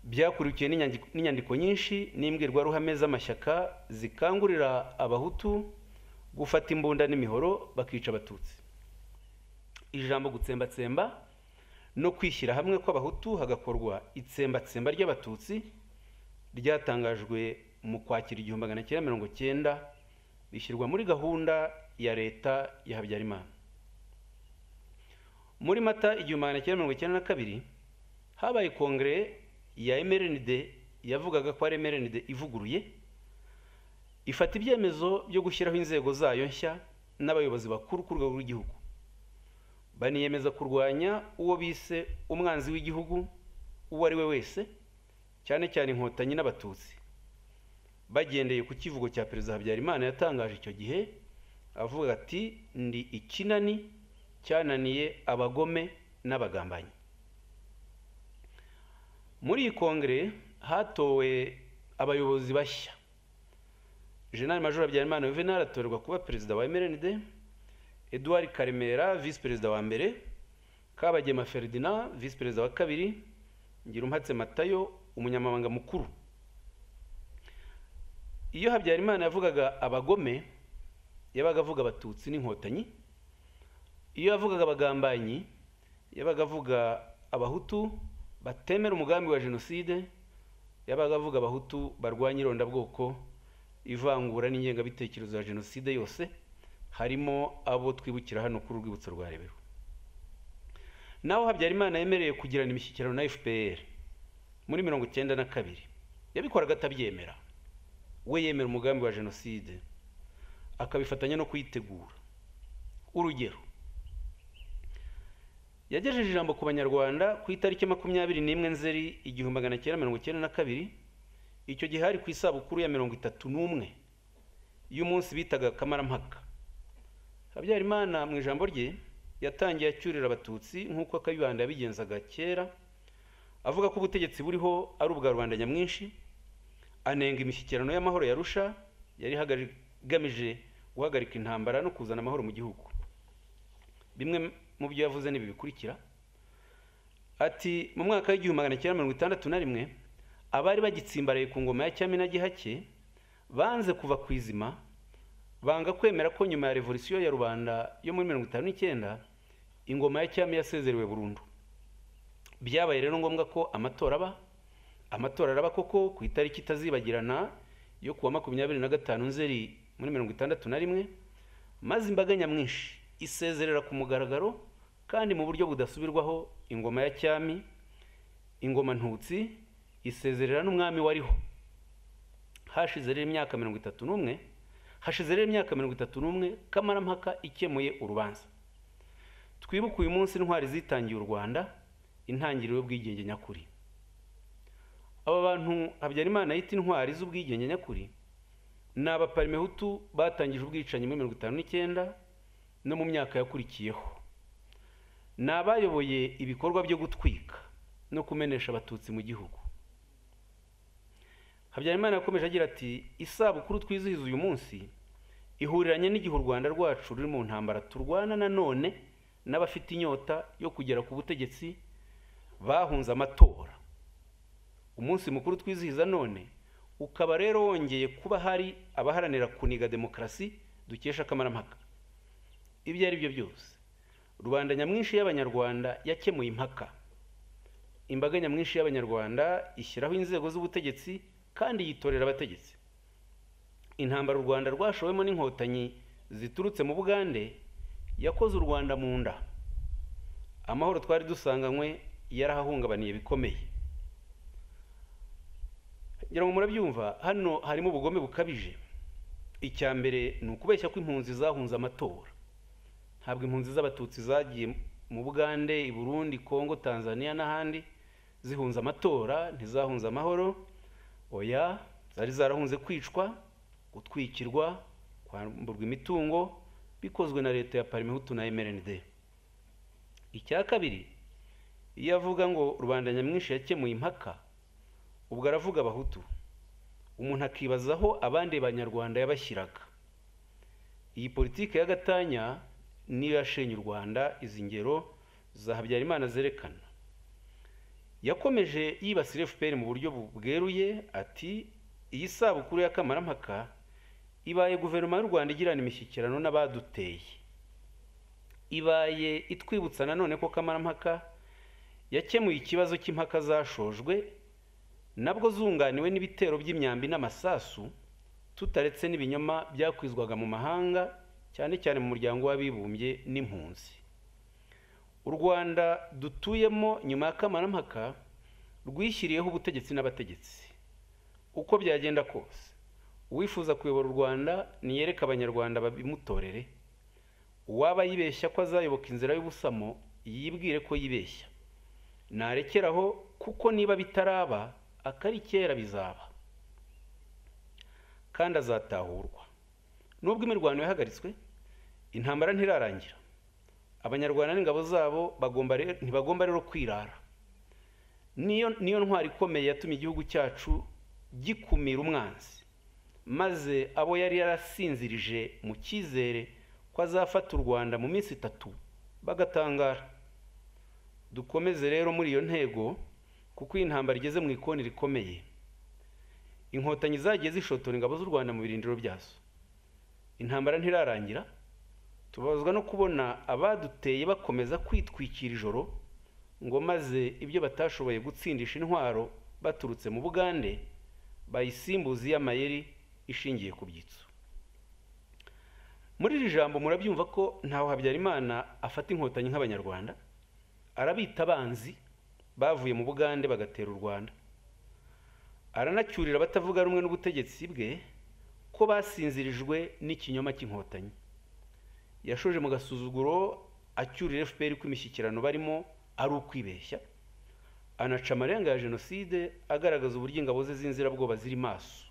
Byakurikiwe n'inyandiko nyinshi n'imbwirwaruhame z'amashyaka zikangurira Abahutu gufata imbunda n'imihoro bakica Abatutsi. Ijambo gutsembatsemba no kwishyira hamwe kw'Abahutu hagakorwa itsembatsemba ry'Abatutsi ryatangajwe mu Kwakira 1990, bishyirwa muri gahunda ya leta ya Habyarimana. Muri Mata 1992 habaye kongere ya MRND, yavugaga ko ari MRND ivuguruye, ifata ibyemezo byo gushyiraho inzego zayo nshya n'abayobozi bakuru ku rwego rw'igihugu. Baniyemeza kurwanya uwo bise umwanzi w'igihugu uwo ari we wese, cyane cyane Inkotanyi n'Abatutsi, bagendeye ku kivugo cya Perezida Habyarimana yatangaje icyo gihe avuga ati: "Ndi ikinani cyananiye abagome n'abagambanyi." Muri iyi kongere hatowe abayobozi bashya. Jenerali Major Habyarimana Juvenal atorerwa kuba perezida wa MRND, Edouard Karemera visi perezida wa mbere, Kabagema Ferdinand visi perezida wa kabiri, Ngirumpatse Matayo umunyamabanga mukuru. Iyo Habyarimana yavugaga abagome, yabaga avuga Abatutsi n'Inkotanyi. Iyo yavugaga abagambanyi, yabaga avuga Abahutu batemera umugambi wa jenoside, yabaga avuga Abahutu barwanya irondabwoko, ivangura n'ingengabitekerezo ya jenoside yose, harimo abo twibukira hano kuri Urwibutso rwa Rebero. Naho Habyarimana yemereye kugirana imishyikirano na FPR muri 92, yabikoraga atabyemera. We yemera umugambi wa jenoside akabifatanya no kuyitegura. Urugero, yagejeje ijambo ku Banyarwanda ku itariki 21 Nzeri 1992. Icyo gihe hari ku isabukuru ya 31 y'umunsi bitaga Kamarampaka. Habyarimana mu ijambo rye yatangiye acyurira Abatutsi nk'uko Kayibanda yabigenzaga kera, avuga ko ubutegetsi buriho ari ubwa rubanda nyamwinshi, anenga imishyikirano y'amahoro ya Arusha yari igamije guhagarika intambara no kuzana amahoro mu gihugu. Bimwe mu byo yavuze n'ibi bikurikira: ati mu mwaka wa 1961 abari bagitsimbaraye ku ngoma ya cyami na gihake banze kuva ku izima, banga kwemera ko nyuma ya revolisiyo ya rubanda yo muri 59 ingoma ya cyami yasezerewe burundu. Byabaye rero ngombwa ko amatora aba. Amatora araba koko ku itariki itazibagirana yo kuwa 25 Nzeri muri 61, maze imbaga nyamwinshi isezerera ku mugaragaro kandi mu buryo budasubirwaho ingoma ya cyami, ingoma ntutsi, isezerera n'umwami wariho. Hashize rero imyaka 31, hashize rero imyaka 31 Kamarampaka ikemuye urubanza. Twibuke uyu munsi intwari zitangiye u Rwanda, intangiriro y'ubwigenge nyakuri. Aba bantu Habyarimana yita intwari z'ubwigenge nyakuri ni Abaparimehutu batangije ubwicanyi muri 59 no mu myaka yakurikiyeho, ni abayoboye ibikorwa byo gutwika no kumenesha Abatutsi mu gihugu. Habyarimana yakomeje agira ati: "Isabukuru twizihiza uyu munsi ihuriranye n'igihe u Rwanda rwacu ruri mu ntambara turwana nanone n'abafite inyota yo kugera ku butegetsi bahunze amatora. Umunsi mukuru twizihiza none ukaba rero wongeye kuba hari abaharanira kuniga demokarasi dukesha Kamarampaka. Ibyo ari byo byose, rubanda nyamwinshi y'Abanyarwanda yakemuye impaka, imbaga nyamwinshi y'Abanyarwanda ishyiraho inzego z'ubutegetsi kandi yitorera abategetsi. Intambara u Rwanda rwashowemo n'Inkotanyi ziturutse mu Bugande yakoze u Rwanda mu nda. Amahoro twari dusanganywe yarahahungabaniye bikomeye." Ngira ngo murabyumva, hano harimo ubugome bukabije. Icya mbere ni ukubeshya ko impunzi zahunze amatora. Ntabwo impunzi z'Abatutsi zagiye mu Bugande, i Burundi, Kongo, Tanzania n'ahandi zihunze amatora, ntizahunze amahoro. Oya, zari zarahunze kwicwa, gutwikirwa, kwamburwa imitungo bikozwe na leta ya Parimehutu na MRND. Icya kabiri, iyo avuga ngo rubanda nyamwinshi yakemuye impaka, ubwo aravuga Abahutu. Umuntu akibaza aho abandi Banyarwanda yabashyiraga. Iyi politiki y'agatanya niyo yashenye u Rwanda, izi ngero za Habyarimana zerekana. Yakomeje yibasira FPR mu buryo bweruye, ati iyi sabukuru ya Kamarampaka ibaye guverinoma y'u Rwanda igirana imishyikirano n'abaduteye, ibaye itwibutsa nanone ko Kamarampaka yakemuye ikibazo cy'impaka zashojwe nabwo zunganiwe n'ibitero by'imyambi n'amasasu, tutaretse n'ibinyoma byakwizwaga mu mahanga, cyane cyane mu muryango w'abibumbye n'impunzi. U Rwanda dutuyemo nyuma ya Kamarampaka rwishyiriyeho ubutegetsi n'abategetsi. Uko byagenda kose, uwifuza kuyobora u Rwanda niyereke Abanyarwanda babimutorere. Uwaba yibeshya ko azayoboka inzira y'ubusamo yibwire ko yibeshya, narekeraho, kuko niba bitaraba akari kera bizaba, kandi azatahurwa. Nubwo imirwano yahagaritswe, intambara ntirarangira. Abanyarwanda n'ingabo zabo ntibagomba rero kwirara. Niyo ntwari ikomeye yatumye igihugu cyacu gikumira umwanzi, maze abo yari yarasinzirije mu cyizere ko azafata u Rwanda mu minsi 3 bagatangara. Dukomeze rero muri iyo ntego, kuko iyi ntambara igeze mu ikoni rikomeye. Inkotanyi zagiye zishotora ingabo z'u Rwanda mu birindiro byazo. Intambara ntirarangira, tubabazwa no kubona abaduteye bakomeza kwitwikira ijoro ngo maze ibyo batashoboye gutsindisha intwaro baturutse mu Bugande bayisimbuze iy'amayeri ishingiye ku byitso. Muri iri jambo murabyumva ko ntaho Habyarimana afata inkotanyi nk'Abanyarwanda, arabita abanzi bavuye mu Bugande bagatera u Rwanda. Aranacyurira abatavuga rumwe n'ubutegetsi bwe ko basinzirijwe n'ikinyoma cy'inkotanyi. Yashoje mu gasuzuguro acyurira FPR ko imishyikirano barimo ari ukwibeshya, anaca amarenga ya jenoside agaragaza uburyo ingabo ze z'inzirabwoba ziri maso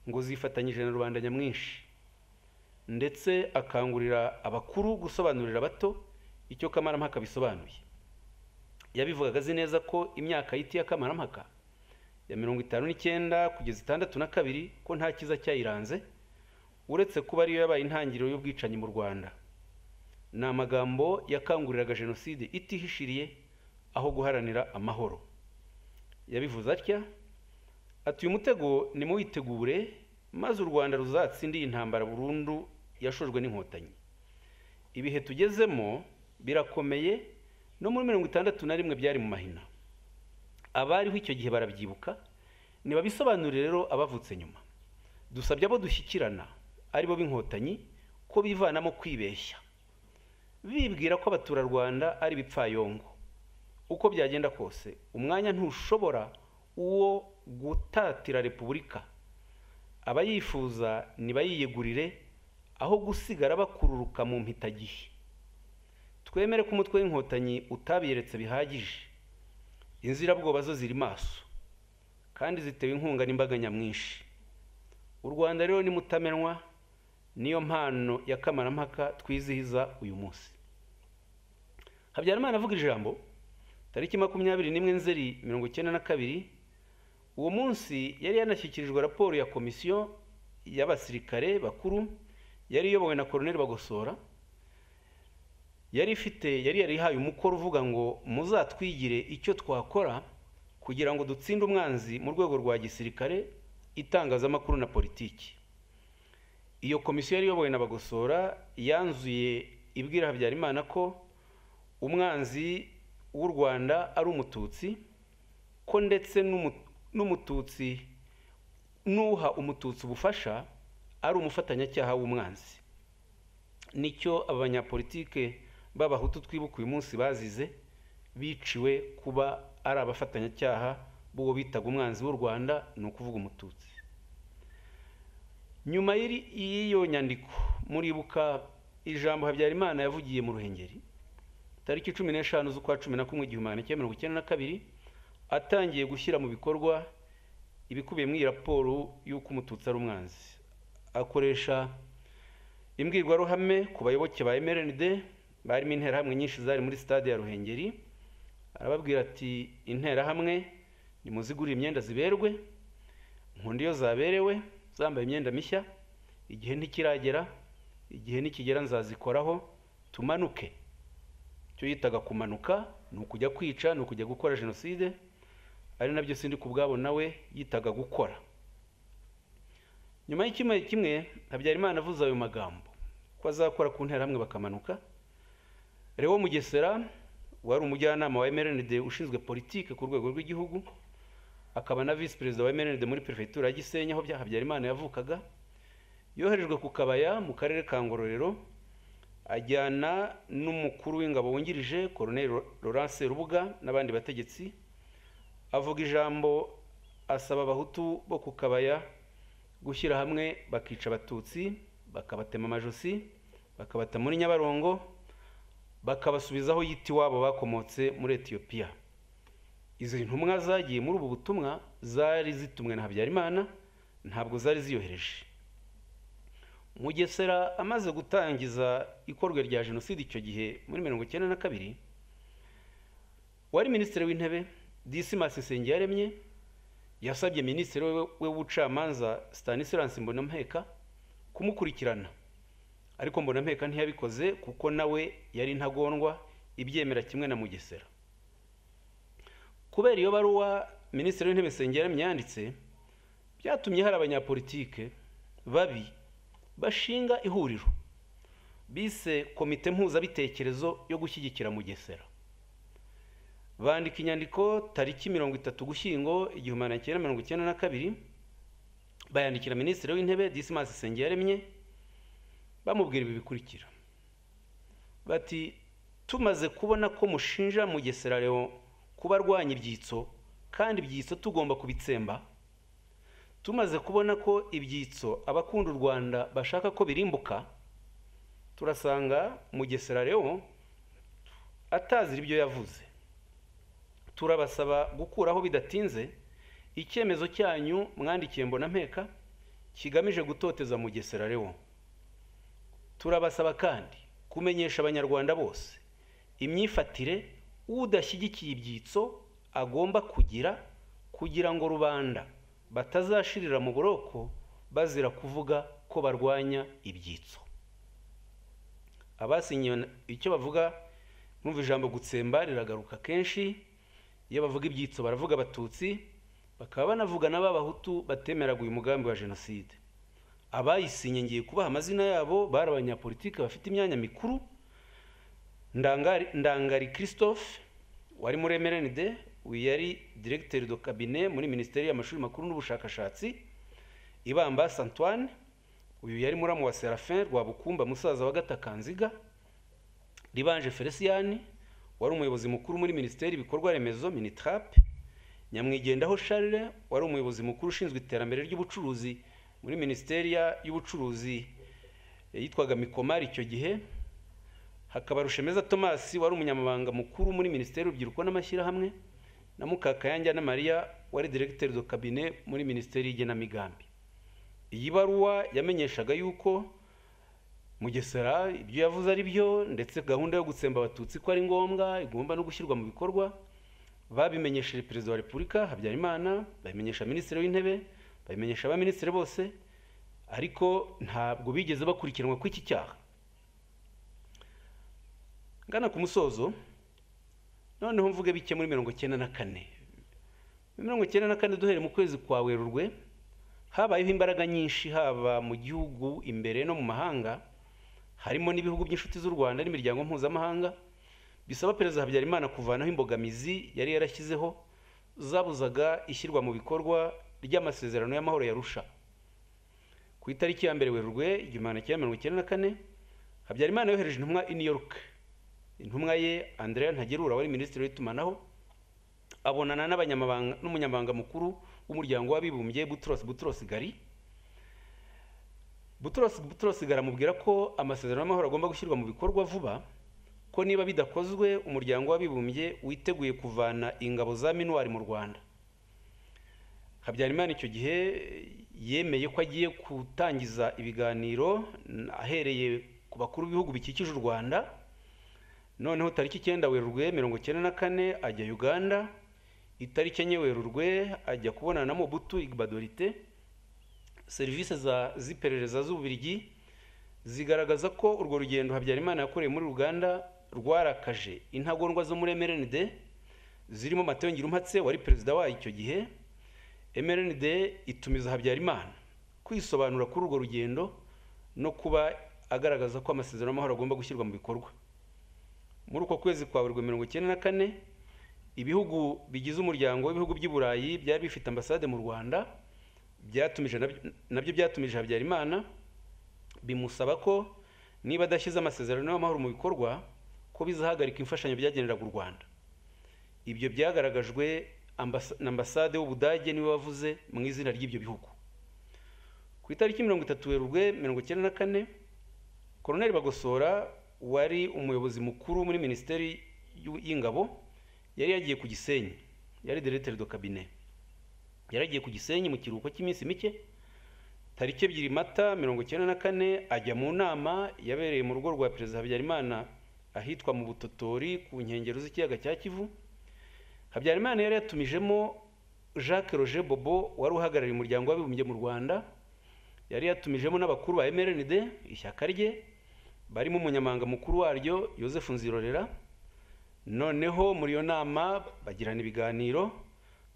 ngo zifatanyije na rubanda nyamwinshi, ndetse akangurira abakuru gusobanurira abato icyo Kamarampaka bisobanuye. Yabivugaga azi neza ko imyaka y'iti ya Kamarampaka ya 59 kugeza 62 ko nta cyiza cyayiranze, uretse kuba ariyo yabaye intangiriro y'ubwicanyi mu Rwanda. Ni amagambo yakanguriraga jenoside itihishiriye aho guharanira amahoro. Yabivuze atya ati uyu mutego nimuwitegure, maze u Rwanda ruzatsinde iyi ntambara burundu yashojwe n'inkotanyi. Ibihe tugezemo birakomeye, no muri 61 byari mu mahina. Abariho icyo gihe barabyibuka, nibabisobanurire rero abavutse nyuma. Dusabye abo dushyikirana aribo b'inkotanyi ko bivanamo kwibeshya, bibwira ko abaturarwanda ari ibipfayongo. Uko byagenda kose, umwanya ntushobora uwo gutatira repubulika. Abayifuza nibayiyegurire aho gusigara bakururuka mu mpitagihe. Twemere ko umutwe w'inkotanyi utabiyeretse bihagije. Inzirabwoba zo ziri maso kandi zitewe inkunga n'imbaga nyamwinshi. U Rwanda rero ni mutamenwa, niyo mpano ya Kamarampaka twizihiza uyu munsi. Habyarimana avuga ijambo tariki 21 Nzeri 1992. Uwo munsi yari yanashyikirijwe raporo ya komisiyo y'abasirikare bakuru yari iyobowe na Colonel Bagosora. Yari yarihaye umukoro uvuga ngo muzatwigire icyo twakora kugira ngo dutsinde umwanzi mu rwego rwa gisirikare, itangazamakuru na politiki. Iyo komisiyo yari iyobowe na Bagosora yanzuye ibwira Habyarimana ko umwanzi w'u Rwanda ari umututsi, ko ndetse n'umututsi n'uha umututsi ubufasha ari umufatanyacyaha w'umwanzi. Nicyo aba banyapolitike b'abahutu twibuka uyu munsi bazize, biciwe kuba ari abafatanyacyaha b'uwo bitaga umwanzi w'u Rwanda, ni ukuvuga umututsi. Nyuma y'iyo nyandiko muribuka ijambo Habyarimana yavugiye mu Ruhengeri tariki 15 z'ukwa 11 1992, atangiye gushyira mu bikorwa ibikubiye muri raporo y'uko umututsi ari umwanzi. Akoresha imbwirwaruhame ku bayoboke ba MRND barimo interahamwe nyinshi zari muri stade ya Ruhengeri, arababwira ati interahamwe nimuzigurire imyenda ziberwe, nkunda iyo zaberewe zambaye imyenda mishya, igihe ntikiragera, igihe nikigera nzazikoraho, tumanuke. Icyo yitaga kumanuka Ni ukujya kwica, ni ukujya gukora jenoside, ari nabyo Sindikubwabo nawe yitaga gukora. Nyuma y'icyumweru kimwe Habyarimana avuze ayo magambo ko azakora ku Nterahamwe bakamanuka, Leon Mugesera wari umujyanama wa MRND ushinzwe politike ku rwego rw'igihugu, akaba na visi perezida wa MRND muri perefegitura ya Gisenyi aho Habyarimana yavukaga, yoherejwe ku Kabaya mu karere ka Ngororero, ajyana n'umukuru w'ingabo wungirije Colonel Laurent Rubuga n'abandi bategetsi, avuga ijambo asaba Abahutu bo ku Kabaya gushyira hamwe bakica Abatutsi, bakabatema amajosi, bakabata muri Nyabarongo, bakabasubizaho yita iwabo bakomotse muri Etiyopiya. Izi ntumwa zagiye muri ubu butumwa zari zitumwe na Habyarimana, ntabwo zari ziyohereje. Mugesera amaze gutangiza ikorwa rya jenoside icyo gihe muri 1992, wari minisitiri w'intebe Dismas Nsengiyaremye yasabye minisitiri we w'ubucamanza Stanislas Mbonampeka kumukurikirana, ariko Mbonampeka ntiyabikoze kuko nawe yari intagondwa ibyemera kimwe na Mugesera. Kubera iyo baruwa minisitiri w'intebe Nsengiyaremye yanditse, byatumye hari abanyapolitike babi bashinga ihuriro bise komite mpuzabitekerezo yo gushyigikira Mugesera. Bandika inyandiko tariki 30 Ugushyingo 1992, bayandikira minisitiri w'intebe Dismas Nsengiyaremye bamubwira ibi bikurikira. Bati: tumaze kubona ko mushinja Mugesera Leon kuba arwanya ibyitso, kandi ibyitso tugomba kubitsemba. Tumaze kubona ko ibyitso abakunda u Rwanda bashaka ko birimbuka, turasanga Mugesera Leon atazira ibyo yavuze. Turabasaba gukuraho bidatinze icyemezo cyanyu mwandikiye Mbonampeka kigamije gutoteza Mugesera Leon. Turabasaba kandi kumenyesha Abanyarwanda bose imyifatire udashyigikiye ibyitso agomba kugira, kugira ngo rubanda batazashirira mu buroko bazira kuvuga ko barwanya ibyitso. Abasinye icyo bavuga, numva ijambo gutsemba riragaruka kenshi. Iyo bavuga ibyitso baravuga Abatutsi, bakaba banavuga n'Abahutu batemeraga uyu mugambi wa jenoside. Abayisinye ngiye kubaha amazina yabo, bari abanyapolitike bafite imyanya mikuru. Ndangari Christophe wari muri MRND, uyu yari directeur de cabinet muri Minisiteri y'Amashuri Makuru n'Ubushakashatsi. Ibambasi Antoine, uyu yari muramu wa Seraphin Rwabukumba musaza wa Gatakanziga. Ribanje Feliciani wari umuyobozi mukuru muri Minisiteri y'Ibikorwa Remezo Minitrap. Nyamwigendaho Charles wari umuyobozi mukuru ushinzwe iterambere ry'ubucuruzi muri Minisiteri y'Ubucuruzi yitwaga Mikomari icyo gihe. Hakaba Rushemeza Thomas wari umunyamabanga mukuru muri Minisiteri y'Urubyiruko n'Amashyirahamwe, na Mukakayange na Maria wari directeur de cabinet muri Minisiteri y'Igenamigambi. Iyi baruwa yamenyeshaga yuko Mugesera ibyo yavuze ari byo, ndetse gahunda yo gutsemba Abatutsi ko ari ngombwa, igomba no gushyirwa mu bikorwa. Babimenyesheje Perezida wa Repubulika Habyarimana, babimenyesha Minisitiri w'Intebe, babimenyesha abaminisitiri bose, ariko ntabwo bigeze bakurikiranwa kw'iki cyaha. Ngana ku musozo, noneho mvuge bike muri 1994. Muri 1994 duhere mu kwezi kwa Werurwe, habayeho imbaraga nyinshi haba mu gihugu imbere no mu mahanga, harimo n'ibihugu by'inshuti z'u Rwanda n'imiryango mpuzamahanga, bisaba Perezida Habyarimana kuvanaho imbogamizi yari yarashyizeho zabuzaga ishyirwa mu bikorwa ry'amasezerano y'amahoro ya Arusha. Ku itariki ya 1 Werurwe 1994, Habyarimana yohereje intumwa i New York. Intumwa ye Andrea Ntagerura wari minisitiri w'itumanaho abonana n'abanyamabanga n'umunyamabanga mukuru w'umuryango w'abibumbye Boutros Boutros Ghali. Boutros Boutros Ghali amubwira ko amasezerano y'amahoro agomba gushyirwa mu bikorwa vuba, ko niba bidakozwe umuryango w'abibumbye witeguye kuvana ingabo za MINUAR mu Rwanda. Habyarimana icyo gihe yemeye ko agiye gutangiza ibiganiro ahereye ku bakuru b'ibihugu bikikije u Rwanda. Noneho tariki 9 Werurwe 1994 ajya Uganda, itariki 4 Werurwe ajya kubonana na Mobutu Igbadorite. Serivisi z'iperereza z'Ububiligi zigaragaza ko urwo rugendo Habyarimana yakoreye muri Uganda rwarakaje intagondwa zo muri MRND zirimo Matayo Ngirumpatse wari perezida wayo icyo gihe. MRND itumiza Habyarimana kwisobanura kuri urwo rugendo no kuba agaragaza ko amasezerano y'amahoro agomba gushyirwa mu bikorwa. Muri uko kwezi kwa Werurwe 94, ibihugu bigize umuryango w'ibihugu by'i Burayi byari bifite ambasade mu Rwanda byatumije nabyo byatumije Habyarimana, bimusaba ko niba adashyize amasezerano y'amahoro mu bikorwa ko bizahagarika imfashanyo byageneraga u Rwanda. Ibyo byagaragajwe na ambasade w'Ubudage niwe wavuze mu izina ry'ibyo bihugu. Ku itariki 30 Werurwe 94, Colonel Bagosora wari umuyobozi mukuru muri Minisiteri y'Ingabo yari yagiye ku Gisenyi, yari directeur de cabinet. Yari yagiye ku Gisenyi mu kiruhuko cy'iminsi mike. Tariki 2 Mata 94 ajya mu nama yabereye mu rugo rwa Perezida Habyarimana ahitwa mu Butotori ku nkengero z'ikiyaga cya Kivu. Habyarimana yari yatumijemo Jacques Roger Bobo wari uhagarariye umuryango w'abibumbye mu Rwanda, yari yatumijemo n'abakuru ba MRND ishyaka rye barimo umunyamabanga mukuru waryo Joseph Nzirorera. Noneho muri iyo nama bagirana ibiganiro.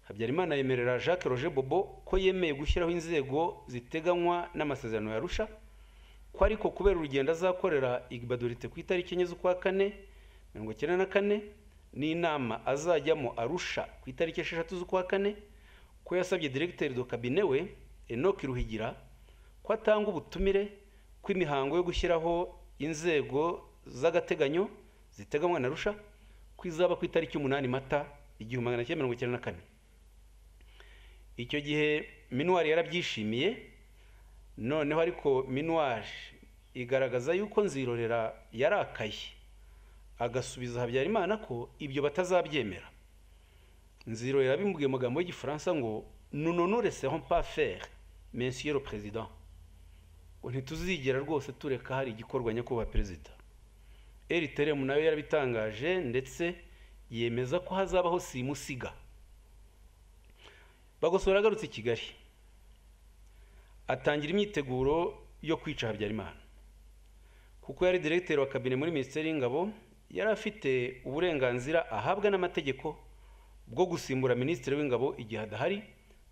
Habyarimana yemerera Jacques Roger Bobo ko yemeye gushyiraho inzego ziteganywa n'amasezerano ya Arusha, ko ariko kubera urugendo azakorera Igbadorite ku itariki 4 z'ukwa 4 1994 n'inama azajyamo Arusha ku itariki 6 z'ukwa 4, ko yasabye directeur de cabinet we Enoch Ruhigira ko atanga ubutumire kw'imihango yo gushyiraho inzego z'agateganyo ziteganywa na Arusha ko izaba ku itariki 8 Mata 1994. Icyo gihe Minuar yarabyishimiye. Noneho ariko Minuar igaragaza yuko Nzirorera yarakaye, agasubiza Habyarimana ko ibyo batazabyemera. Nzirorera bimbwiye mu magambo y'Igifaransa ngo nous ne nous laisserons pas faire, monsieur le président, ngo ntituzigera rwose tureka hari igikorwa nyakubahwa perezida. RTLM nayo yarabitangaje ndetse yemeza ko hazabaho simusiga. Bagosora agarutse i Kigali atangira imyiteguro yo kwica Habyarimana. Kuko yari directeur wa cabinet muri Minisiteri y'Ingabo, yari afite uburenganzira ahabwa n'amategeko bwo gusimbura Minisitiri w'Ingabo igihe adahari,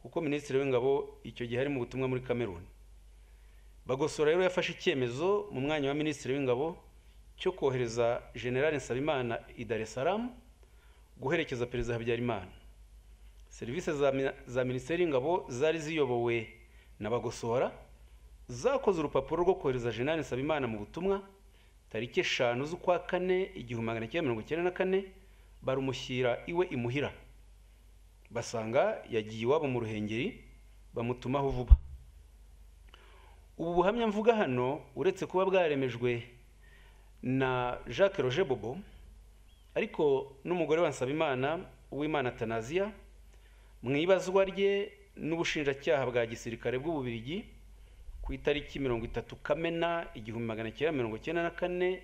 kuko Minisitiri w'Ingabo icyo gihe ari mu butumwa muri Cameroon. Bagosora rero yafashe icyemezo mu mwanya wa Minisitiri w'Ingabo cyo kohereza General Nsabimana i Dar es Salaam guherekeza Perezida Habyarimana. Serivisi za Minisiteri y'Ingabo zari ziyobowe na Bagosora zakoze urupapuro rwo kohereza General Nsabimana mu butumwa tariki 5 z'ukwa 4 1994, barumushyira iwe imuhira. Basanga yagiye iwabo mu Ruhengeri, bamutumaho vuba. Ubu buhamya mvuga hano uretse kuba bwaremejwe na Jacques Roger Bobo, ariko n'umugore wa Nsabimana Uwimana Tanaziya, mu ibazwa rye n'ubushinjacyaha bwa gisirikare bw'Ububirigi ku itariki 30 Kamena 1994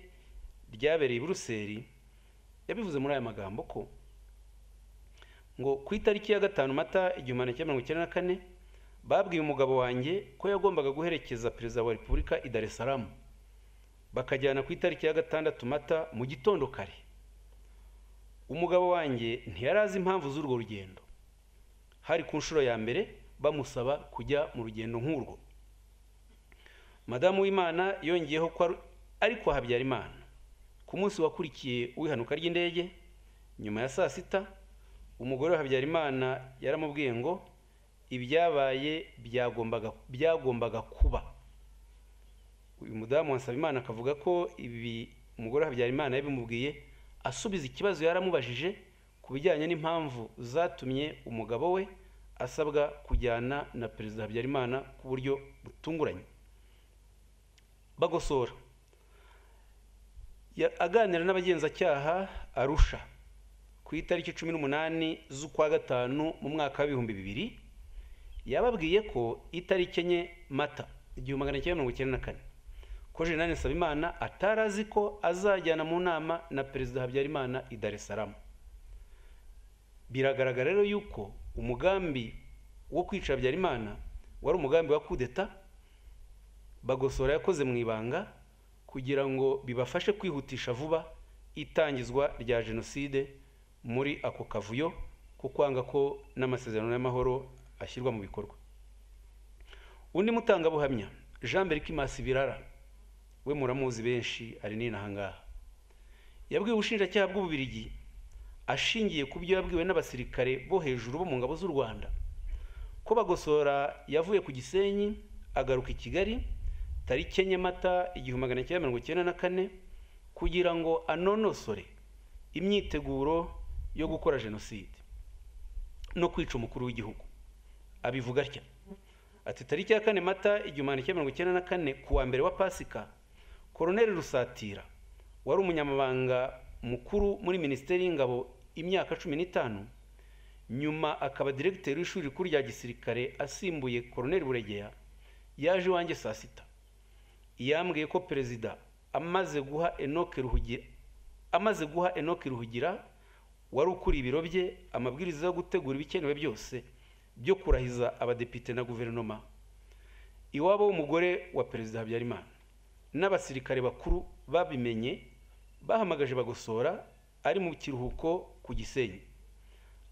ryabereye i Buruseli, yabivuze muri aya magambo ko ngo ku itariki ya 5 Mata 1994 babwiye umugabo wanjye ko yagombaga guherekeza Perezida wa Repubulika i Dar es Salaam, bakajyana ku itariki ya 6 Mata mu gitondo kare. Umugabo wanjye ntiyarazi impamvu z'urwo rugendo. Hari ku nshuro ya mbere bamusaba kujya mu rugendo nk'urwo. Madamu Uwimana yongeyeho ko ari kwa Habyarimana ku munsi wakurikiye uwihanuka ry'indege nyuma ya saa 6, umugore wa Habyarimana yaramubwiye ngo ibyabaye byagombaga kuba. Uyu mudamu wa Nsabimana akavuga ko ibi umugore wa Habyarimana yabimubwiye asubiza ikibazo yaramubajije ku bijyanye n'impamvu zatumye umugabo we asabwa kujyana na Perezida Habyarimana ku buryo butunguranye. Bagosora aganira n'abagenzacyaha Arusha ku itariki 18 z'ukwa 5 mu mwaka wa 2000, yababwiye ko itariki 4 Mata 1994 ko General Nsabimana atarazi ko azajyana mu nama na Perezida Habyarimana i Dar es Salaam. Biragaragara rero yuko umugambi wo kwica Habyarimana wari umugambi wa coup d'etat Bagosora yakoze mu ibanga kugira ngo bibafashe kwihutisha vuba itangizwa rya jenoside muri ako kavuyo ko kwanga ko n'amasezerano y'amahoro ashyirwa mu bikorwa. Undi mutangabuhamya, Jean Berkimas Birara, we muramuzi benshi, ari n'inaha ngaha, yabwiye ubushinjacyaha bw'Ububiligi ashingiye ku byo yabwiwe n'abasirikare bo hejuru bo mu ngabo z'u Rwanda ko Bagosora yavuye ku Gisenyi agaruka i Kigali tariki 4 Mata 1994 kugira ngo anonosore imyiteguro yo gukora jenoside no kwica umukuru w'igihugu. Abivuga atya ati: tariki ya 4 Mata 1994 ku wa mbere wa Pasika, Colonel Rusatira wari umunyamabanga mukuru muri Minisiteri y'Ingabo imyaka 15, nyuma akaba diregiteri w'ishuri rikuru rya gisirikare asimbuye Colonel Buregeya, yaje iwanjye saa 6. Yambwiye ko perezida amaze guha Enoch Ruhugira wari ukuriye ibiro bye amabwiriza yo gutegura ibikenewe byose byo kurahiza abadepite na guverinoma iwabo w'umugore wa perezida Habyarimana n'abasirikare bakuru babimenye bahamagaje Bagosora ari mu kiruhuko ku Gisenyi.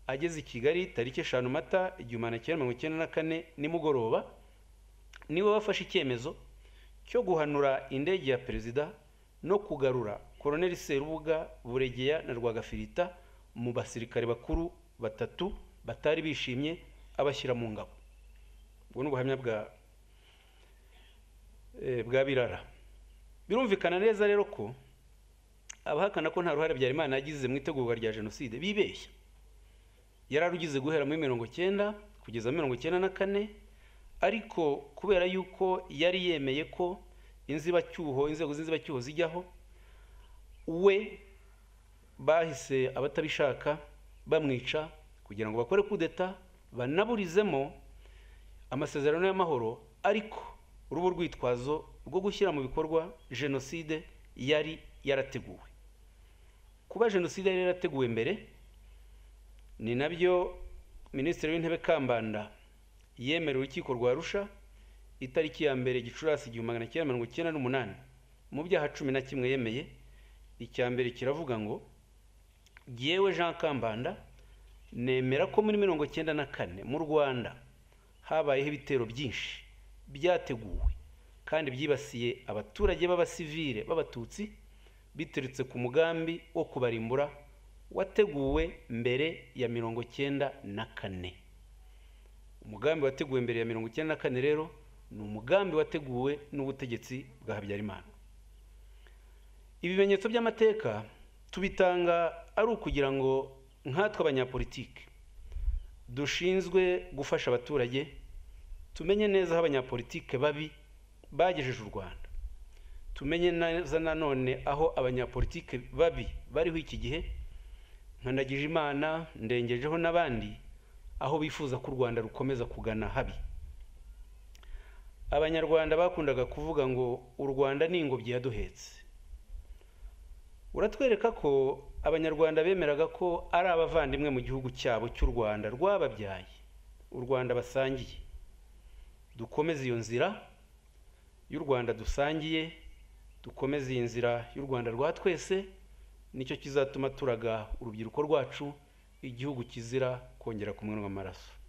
Ageze i Kigali tariki 5 Mata 1994 nimugoroba, niwe wafashe icyemezo cyo guhanura indege ya perezida no kugarura Colonel Serubuga, Buregeya na Rwagafirita mu basirikare bakuru batatu batari bishimye, abashyira mu ngabo. Ubwo ni ubuhamya bwa Birara. Birumvikana neza rero ko abahakana ko nta ruhare Habyarimana yagize mu itegurwa rya jenoside bibeshya. Yararugize guhera muri 90 kugeza 94, ariko kubera yuko yari yemeye ko inzibacyuho, inzego z'inzibacyuho zijyaho, we bahise abatabishaka bamwica kugira ngo bakore kudeta banaburizemo amasezerano y'amahoro, ariko urubu rwitwazo rwo gushyira mu bikorwa jenoside yari yarateguwe. Kuba jenoside yari yarateguwe mbere ni nabyo Minisitiri w'Intebe Kambanda yemerera urukiko rwa Arusha itariki ya 1 Gicurasi 1998 mu byaha 11 yemeye. Icya mbere kiravuga ngo: jyewe Jean Kambanda nemera ko muri 94 mu Rwanda habayeho ibitero byinshi byateguwe kandi byibasiye abaturage b'abasivile b'abatutsi biturutse ku mugambi wo kubarimbura wateguwe mbere ya 94. Umugambi wateguwe mbere ya 94 rero ni umugambi wateguwe n'ubutegetsi bwa Habyarimana. Ibimenyetso by'amateka tubitanga ari ukugira ngo nkatwe abanyapolitike dushinzwe gufasha abaturage tumenye neza aho abanyapolitike babi bagejeje u Rwanda, tumenye neza nanone aho abanyapolitike babi bariho iki gihe, nka Ndagijimana, Ndengejeho n'abandi, aho bifuza ko u Rwanda rukomeza kugana habi. Abanyarwanda bakundaga kuvuga ngo u Rwanda ni ingobyi yaduhetse. Uratwereka ko abanyarwanda bemeraga ko ari abavandimwe mu gihugu cyabo cy'u Rwanda rwababyaye, u Rwanda basangiye. Dukomeze iyo nzira y'u Rwanda dusangiye, dukomeze iyi nzira y'u Rwanda rwa twese, nicyo kizatuma turaga urubyiruko rwacu igihugu kizira kongera kumenwa amaraso.